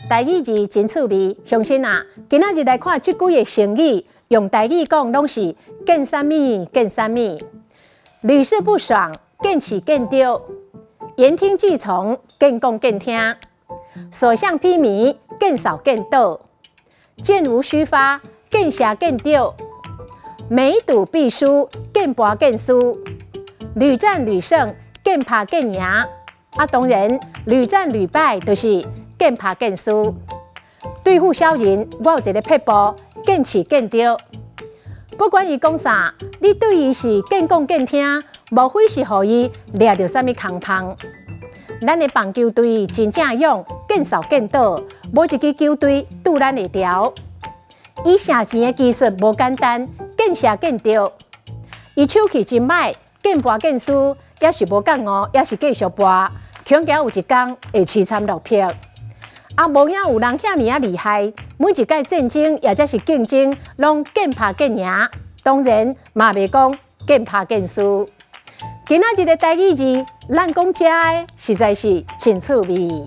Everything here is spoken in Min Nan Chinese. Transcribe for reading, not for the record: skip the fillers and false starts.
台語字真趣味，鄉親啊，今仔日來看這幾个成語，用台語講攏是見啥物見啥物，屢試不爽，見飼見著，言聽計從，見講見聽，所向披靡，見掃見倒，箭無虛發，見射見著，每賭必輸，見博見輸，屢戰屢勝，見拍見贏。啊，當然屢戰屢敗就是見拍見輸。對付小人，我有一个撇步，見飼見著。不管伊講啥，你對伊是見講見聽，無非是予伊掠著啥物空芳。咱的棒球隊真正勇，見掃見倒，無一支球隊拄咱會牢。伊射錢的技術無簡單，見射見著。伊手氣真䆀，見博見輸，抑是無覺悟，抑是繼續博，恐驚有一工會淒慘落魄。啊，無影有人遐爾仔厲害，每一屆戰爭抑者是競爭，攏見拍見贏，當然嘛袂講見拍見輸。今仔日的台語字，咱講這个實在是真趣味。